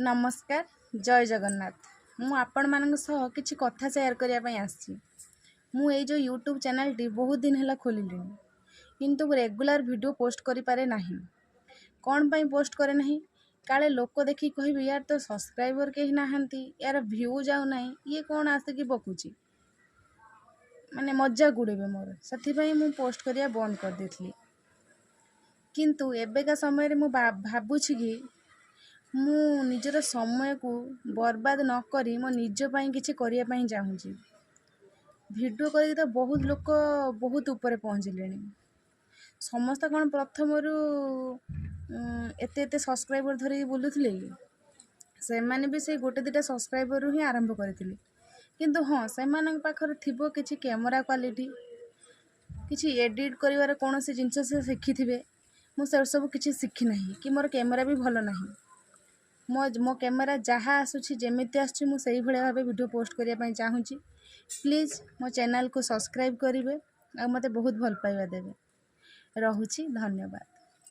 ନମସ୍କାର, ଜୟ ଜଗନ୍ନାଥ। ମୁଁ ଆପଣମାନଙ୍କ ସହ କିଛି କଥା ସେୟାର କରିବା ପାଇଁ ଆସିଛି। ମୁଁ ଏଇ ଯେଉଁ ୟୁଟ୍ୟୁବ୍ ଚ୍ୟାନେଲ୍ଟି ବହୁତ ଦିନ ହେଲା ଖୋଲିଲିଣି, କିନ୍ତୁ ମୁଁ ରେଗୁଲାର ଭିଡ଼ିଓ ପୋଷ୍ଟ କରିପାରେ ନାହିଁ। କ'ଣ ପାଇଁ ପୋଷ୍ଟ କରେ ନାହିଁ? କାଳେ ଲୋକ ଦେଖିକି କହିବେ, ୟାର ତ ସବସ୍କ୍ରାଇବର୍ କେହି ନାହାନ୍ତି, ୟାର ଭ୍ୟୁ ଯାଉନାହିଁ, ଇଏ କ'ଣ ଆସିକି ବକୁଛି, ମାନେ ମଜାକ ଉଡ଼େଇବେ ମୋର। ସେଥିପାଇଁ ମୁଁ ପୋଷ୍ଟ କରିବା ବନ୍ଦ କରିଦେଇଥିଲି। କିନ୍ତୁ ଏବେକା ସମୟରେ ମୁଁ ଭାବୁଛି କି ମୁଁ ନିଜର ସମୟକୁ ବର୍ବାଦ ନକରି ମୋ ନିଜ ପାଇଁ କିଛି କରିବା ପାଇଁ ଚାହୁଁଛି। ଭିଡ଼ିଓ କରିକି ତ ବହୁତ ଲୋକ ବହୁତ ଉପରେ ପହଞ୍ଚିଲେଣି। ସମସ୍ତେ କ'ଣ ପ୍ରଥମରୁ ଏତେ ଏତେ ସବସ୍କ୍ରାଇବର୍ ଧରିକି ବୁଲୁଥିଲେ କି? ସେମାନେ ବି ସେଇ ଗୋଟେ ଦୁଇଟା ସବସ୍କ୍ରାଇବର୍ରୁ ହିଁ ଆରମ୍ଭ କରିଥିଲେ। କିନ୍ତୁ ହଁ, ସେମାନଙ୍କ ପାଖରେ ଥିବ କିଛି କ୍ୟାମେରା କ୍ୱାଲିଟି, କିଛି ଏଡ଼ିଟ୍ କରିବାର କୌଣସି ଜିନିଷ ସେ ଶିଖିଥିବେ। ମୁଁ ସେସବୁ କିଛି ଶିଖିନାହିଁ କି ମୋର କ୍ୟାମେରା ବି ଭଲ ନାହିଁ। ମୋ ମୋ କ୍ୟାମେରା ଯାହା ଆସୁଛି, ଯେମିତି ଆସୁଛି, ମୁଁ ସେଇଭଳିଆ ଭାବେ ଭିଡ଼ିଓ ପୋଷ୍ଟ କରିବା ପାଇଁ ଚାହୁଁଛି। ପ୍ଲିଜ୍ ମୋ ଚ୍ୟାନେଲ୍କୁ ସବସ୍କ୍ରାଇବ୍ କରିବେ ଆଉ ମୋତେ ବହୁତ ଭଲ ପାଇବା ଦେବେ। ରହୁଛି, ଧନ୍ୟବାଦ।